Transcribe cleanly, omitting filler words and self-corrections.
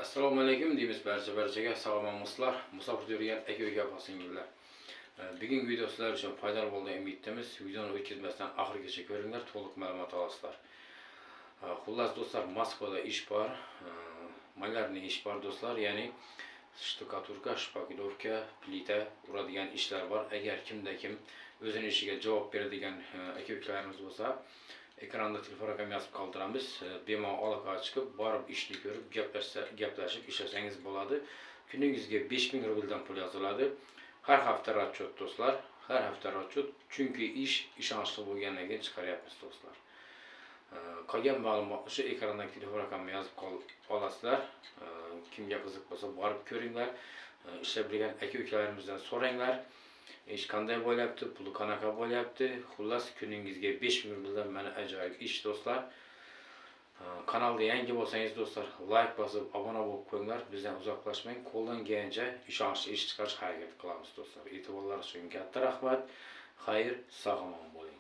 Assalomu alaykum deymiz barcha barchaga, sog'lommisizlar, musofir yurgan aka uka, opa singillar. Bugungi video sizlar uchun foydali bo'ldi degan umiddamiz. Videoni o'tkazmasdan oxirigacha ko'ringlar, to'liq ma'lumot olasizlar. Xullas do'stlar, Moskvada ish bor, малярный ish bor do'stlar, ya'ni штукатурка, шпаклёвка, plita uradigan ishlar bor. Agar kimda kim o'zini ishiga javob beradigan aka ukalarimiz bo'lsa, ekranda telefon raqam yozib qoldiramiz. Bemalol aloqaga chiqib, borib ishni ko'rib, gaplashib ishlasangiz bo'ladi. Kuningizga 5000 rubldan pul yoziladi. Har hafta расчет do'stlar, har hafta расчет, chunki ish ishonchli bo'lgandan keyin chiqaryapmiz do'stlar. Qolgan ma'lumotni shu ekrandagi telefon raqamini yozib olasizlar. Kimga qiziq bo'lsa, borib ko'ringlar. Ishlab bilgan aka ukalarimizdan so'ranglar. Ish qanday bo'lyapti, puli qanaqa bo'lyapti. Xullas, kuningizga 5000 rubldan mana ajoyib ish do'stlar. Kanalda yangi bo'lsangiz do'stlar, like bosib, obuna bo'lib qo'yinglar. Bizdan uzoqlashmang. Qo'ldan kelgancha ishonchli ish chiqarish harakat qilamiz do'stlar. E'tiborlar uchun katta rahmat. Xayr, sog' omon bo'ling.